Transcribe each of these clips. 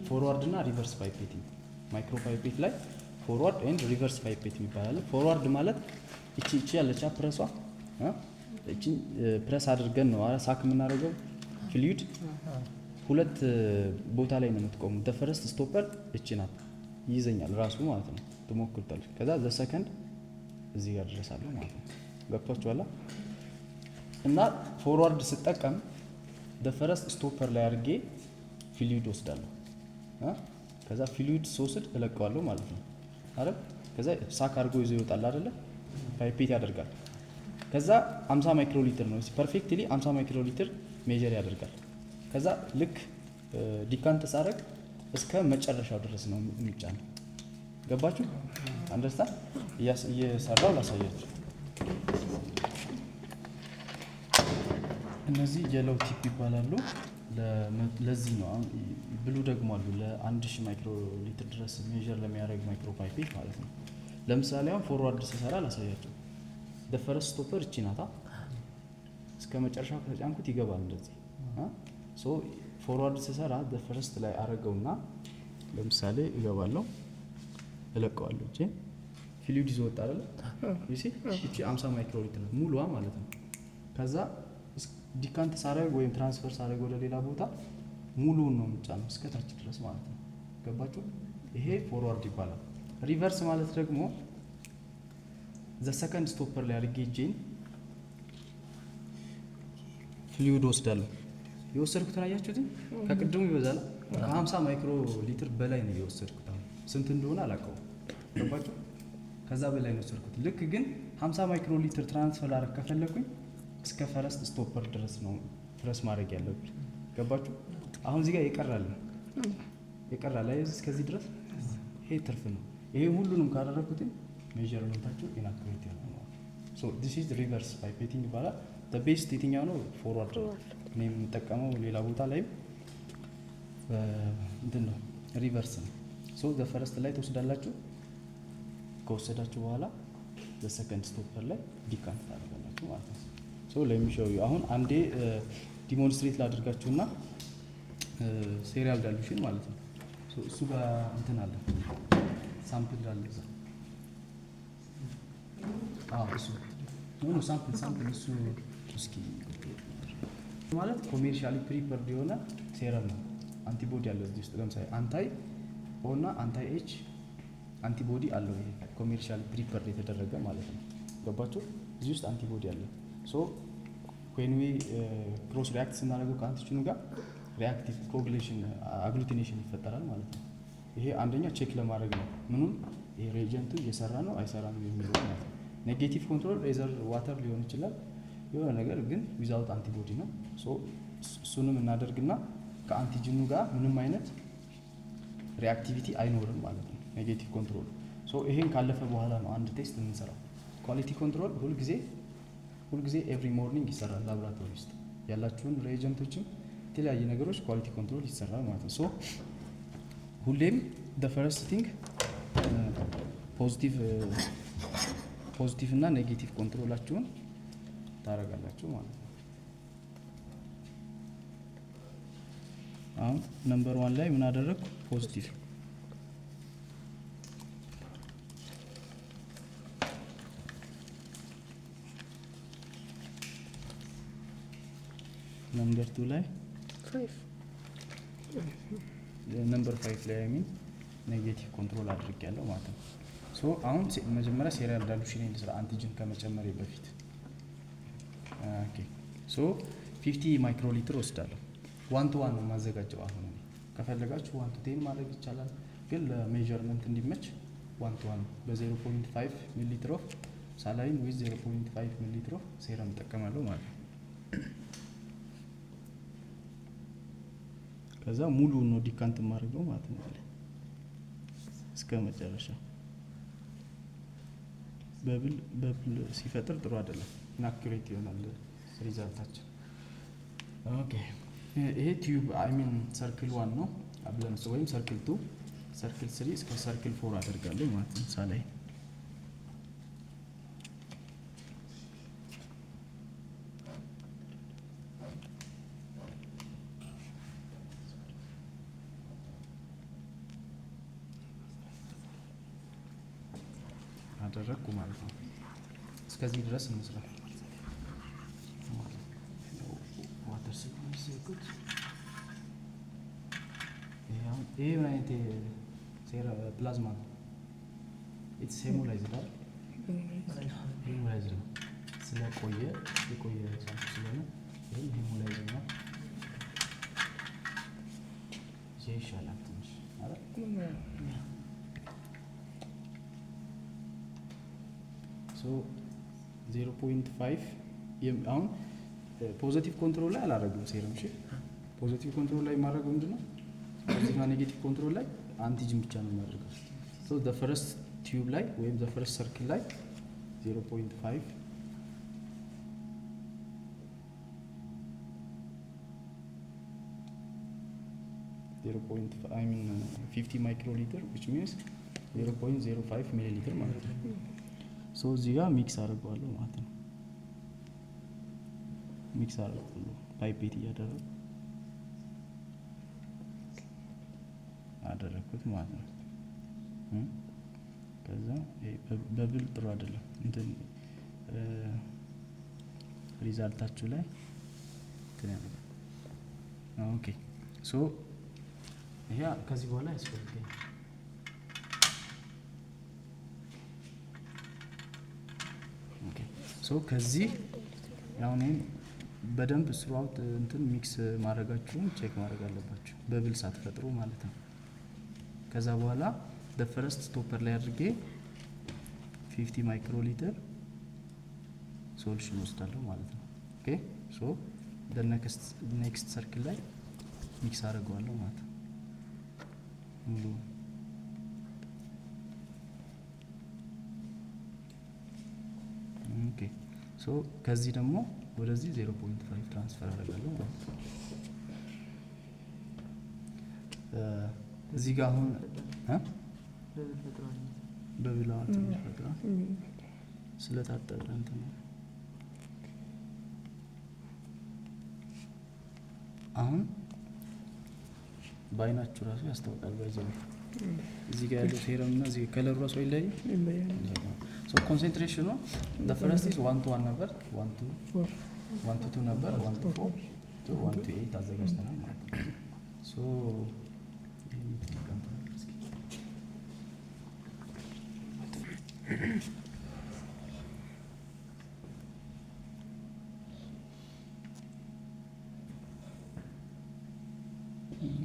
Forward እና reverse pipetting። Micropipette ላይ forward and reverse pipette ይባላል። Forward ማለት እቺ ያለቻ ፕረሷ፣ እቺ ፕረስ አድርገን ነው suck የምናደርገው fluid። ሁለት ቦታ ላይ ነው የምትቆሙ። The first stopper እቺ ናት፣ ይይዘኛል ራሱ ማለት ነው። ትሞክሩታለች። ከዛ the second እዚህ ጋር ድረሳለሁ ማለት ነው። ገብቷችኋል? እና forward ስጠቀም the first stopper ላይ አድርጌ fluid ወስዳለሁ። ከዛ fluid ስወስድ እለቀዋለሁ ማለት ነው አይደል? ከዛ suck አድርጎ ይዞ ይወጣል አይደለ? Pipette ያደርጋል። ከዛ 50 microliter ነው፣ perfectly 50 microliter measure ያደርጋል። ከዛ ልክ decant ሳረግ እስከ መጨረሻው ድረስ ነው የሚጫነው። ገባችሁ? Understand? እየሰራው ላሳያችሁ። እነዚህ yellow tip ይባላሉ። ለዚህ ነው። አሁን blue ደግሞ አሉ፣ ለ1000 microliter ድረስ measure ለሚያደርግ micropipette ማለት ነው። ለምሳሌ አሁን forward ስሰራ ላሳያችሁ። First stopper እቺ ናታ። እስከ መጨረሻው ከተጫንኩት ይገባል እንደዚህ። So forward ስሰራ first ላይ አረገውና ለምሳሌ እገባለሁ፣ እለቀዋለሁ። እጄ fluid ይዞ ወጣ አይደለ? You see፣ እቺ 50 microliter ናት ሙሉዋ ማለት ነው። ከዛ decant ሳረግ ወይም transfer ሳረግ ወደ ሌላ ቦታ ሙሉውን ነው የምጫነው እስከ ታች ድረስ ማለት ነው። ገባችሁ? ይሄ forward ይባላል። Reverse ማለት ደግሞ the second stopper ላይ አድርጌ እጄን fluid ወስዳለሁ። የወሰድኩትን አያችሁት? ከቅድሙ ይበዛል። ከ50 microliter በላይ ነው የወሰድኩት። አሁን ስንት እንደሆነ አላውቀውም። ገባችሁ? ከዛ በላይ ነው የወሰድኩት። ልክ ግን 50 microliter transfer ላደርግ ከፈለኩኝ እስከ first stopper ድረስ ነው ፕረስ ማድረግ ያለብኝ። ገባችሁ? አሁን እዚህ ጋር ይቀራል ይቀራል። አይ እስከዚህ ድረስ ይሄ ትርፍ ነው። ይሄ ሁሉንም ካደረኩት measurement ኣችሁ inaccurate ይሆናል ማለት ነው። So this is reverse pipetting ይባላል። The best የትኛው ነው? Forward ነው። እኔ የምጠቀመው ሌላ ቦታ ላይም እንትን ነው፣ reverse ነው። So the first ላይ ትወስዳላችሁ። ከወሰዳችሁ በኋላ the second stopper ላይ decant ታደርጋላችሁ ማለት ነው። So let me show you፣ አሁን አንዴ demonstrate ላድርጋችሁና serial dilution ማለት ነው። So እሱ ጋር እንትን አለ፣ sample አለ እዛ። አዎ እሱ፣ no, sample እሱ እስኪ ማለት commercially prepared የሆነ serum ነው። Antibody አለው እዚህ ውስጥ፣ ለምሳሌ anti O እና anti H antibody አለው። ይሄ commercially prepared የተደረገ ማለት ነው። ገባችሁ? እዚህ ውስጥ antibody አለ። So when we cross react ስናደርገው ከ antigen ኑ ጋር reactive coagulation agglutination ይፈጠራል ማለት ነው። ይሄ አንደኛ check ለማድረግ ነው። ምኑን? ይሄ reagent ኡ እየሰራ ነው አይሰራም የሚለው ማለት ነው። Negative control either water ሊሆን ይችላል፣ የሆነ ነገር ግን without antibody ነው። So እሱንም እናደርግና ከ antigen ኑ ጋር ምንም አይነት reactivity አይኖርም ማለት ነው። Negative control። So ይሄን ካለፈ በኋላ ነው አንድ test የምንሰራው። Quality control ሁልጊዜ ሁልጊዜ every morning ይሰራል። ላቦራቶሪ ውስጥ ያላችሁን reagent ኦችም የተለያየ ነገሮች quality control ይሰራል ማለት ነው። So ሁሌም the first thing positive እና negative control ኣችሁን ታደርጋላችሁ ማለት ነው። አሁን number one ላይ ምን አደረግኩ? Positive። Number two ላይ Five. Number five ላይ mean negative control አድርጌያለሁ ማለት ነው። So አሁን መጀመሪያ serial dilution ልስራ antigen ከመጨመሬ በፊት። Okay, so 50 microliter ወስዳለሁ። One to one ነው የማዘጋጀው። አሁን እኔ ከፈለጋችሁ 1 to 10 ማድረግ ይቻላል፣ ግን ለ measurement እንዲመች one to one በ0.5 milliliter of saline with 0.5 milliliter of serum እጠቀማለሁ ማለት ነው። ከዛ ሙሉ ነው decant የማደርገው ማለት ነው እስከ መጨረሻ። Bubble ሲፈጥር ጥሩ አይደለም፣ inaccurate ይሆናል result ኣችን። Okay, ይሄ tube I mean circle one ነው ብለን ወይም circle two፣ circle three እስከ circle four አደርጋለሁ ማለት ነው saline። አደረግኩ ማለት ነው። እስከዚህ ድረስ እንስራ። Water ስለሚዘጉት ይሄ ምን አይነት ፕላዝማ ነው? It's hemolyzed አይደል? Hemolyzed ነው፣ ስለቆየ የቆየ sample ስለሆነ ይህም hemolyzed ነው። ይሄ ይሻላል ትንሽ አይደል? So 0.5 አሁን positive control ላይ አላደረግም serum። እሺ፣ positive control ላይ የማደርገው ምንድን ነው? Positive እና negative control ላይ antigen ብቻ ነው የማደርገው። So the first tube ላይ ወይም the first circle ላይ 0.5 0. I mean 50 microliter, which means 0.05 ሚሊ ሊትር ማለት ነው። So እዚህ ጋር mix አድርገዋለሁ ማለት ነው። Mix አድርገዋለሁ፣ pipette እያደረጉ አደረግኩት ማለት ነው። ከዛ bubble ጥሩ አይደለም፣ እንትን result ኣችሁ ላይ እንትን ያደርጋል። Okay, so ይሄ ከዚህ በኋላ ያስፈልገኛል። Okay, so ከዚህ አሁን ይሄን በደንብ throughout እንትን mix ማድረጋችሁን check ማድረግ አለባችሁ፣ bubble ሳትፈጥሩ ማለት ነው። ከዛ በኋላ first stopper ላይ አድርጌ 50 microliter solution ወስዳለሁ ማለት ነው። Okay, so next circle ላይ mix አደርገዋለሁ ማለት ነው ሙሉ። Okay, so ከዚህ ደግሞ ወደዚህ 0.5 transfer አደርጋለሁ ማለት ነው። እዚህ ጋር አሁን bubble ኣ ትንሽ ፈጥራ ስለታጠበ እንትን ነው። አሁን በአይናችሁ ራሱ ያስታውቃል። By the way እዚህ ጋር ያለው serum እና እዚህ color ኡ ራሱ አይለያይም። So concentration ኑ the first is 1 to 1 ነበር፣ 1 to 1 to 2 ነበር፣ 1 to 4 to 1 to 8 አዘጋጅተናል ማለት ነው። So ይሄን የተጠቀምነው እስኪ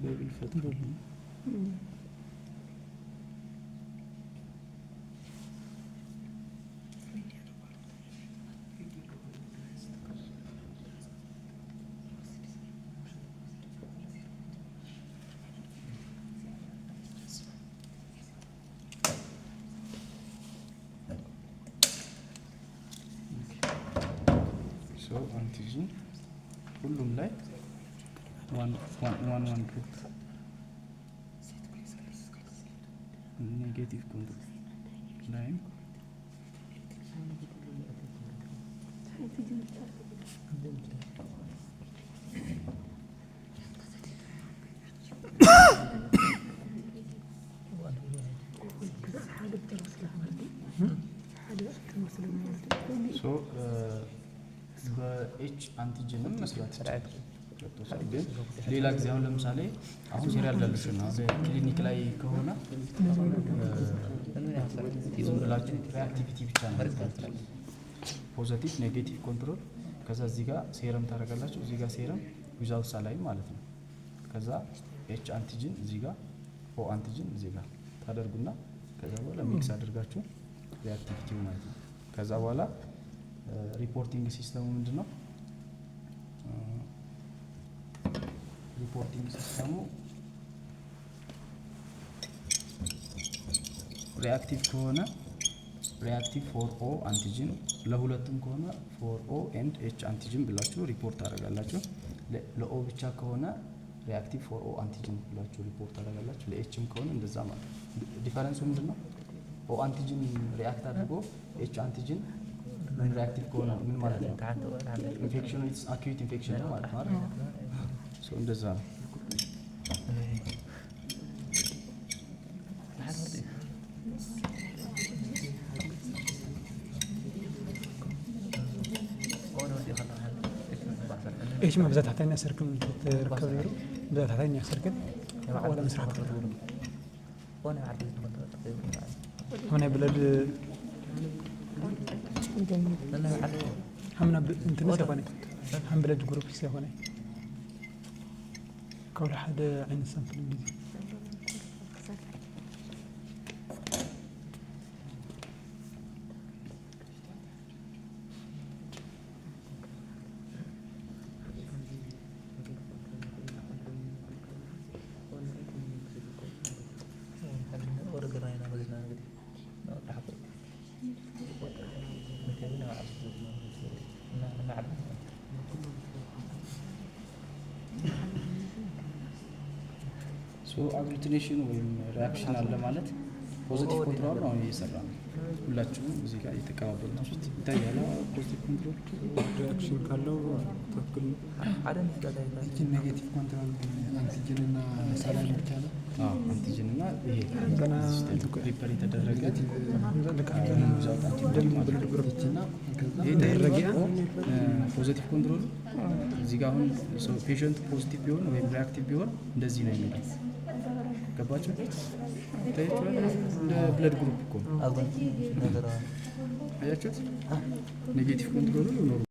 bubble ፈጥሯል። So antigen ሁሉም ላይ one one drop፣ negative control ላይም። So በ H antigen ም መስራት ይቻላል። ገብቶሻል? ግን ሌላ ጊዜ አሁን ለምሳሌ አሁን serial dilution ነው። ክሊኒክ ላይ ከሆነ ዝም ብላችሁ reactivity ብቻ ነው የምታደርጉት። Positive negative control፣ ከዛ እዚህ ጋር serum ታደርጋላችሁ። እዚህ ጋር serum without saline ማለት ነው። ከዛ H antigen እዚህ ጋር፣ O antigen እዚህ ጋር ታደርጉና ከዛ በኋላ mix አድርጋችሁ reactivity ው ማለት ነው። ከዛ በኋላ reporting system ኡ ምንድን ነው? Reporting system ኡ reactive ከሆነ reactive for O antigen፣ ለሁለቱም ከሆነ for O and H antigen ብላችሁ ሪፖርት ታደርጋላችሁ። ለ O ብቻ ከሆነ reactive for O antigen ብላችሁ ሪፖርት ታደርጋላችሁ። ለ H ም ከሆነ እንደዛ ማለት ነው። Difference ኡ ምንድን ነው? O antigen react አድርጎ H antigen non reactive ከሆነ ምን ማለት ነው? Infection ኑ it's acute infection ነው ማለት ነው አይደል? So እንደዛ ነው። H ማ ብዛ ታሕተኛ circle ትርከብ ነይሩ፣ ብዛ ታሕተኛ circle ዋላ ምስራሕ ትኽእል። ናይ blood ሃምና እንትንስ ኣይኮነ፣ ሃም blood group ኣይኮነ፣ ካብ ሓደ ዓይነት sample ግዜ። So agglutination ወይም reaction አለ ማለት positive control ነው አሁን እየሰራ ነው። ሁላችሁም እዚህ ጋር እየተቀባበላችሁት ይታያል። Positive control Reaction ካለው ትክክል ነው። ይችን negative control antigen እና saline ብቻ ነው። አዎ፣ antigen እና ይሄ ገና prepare የተደረገ without antibody ማለት ነው። Blood group ይችና ከዛ ይሄ ተደረገ። Positive control እዚህ ጋር አሁን patient ኡ positive ቢሆን ወይም reactive ቢሆን እንደዚህ ነው የሚለው። ገባችሁ? ታያችኋል። እንደ blood group እኮ ነው። አያችሁት? Negative control ኡ normal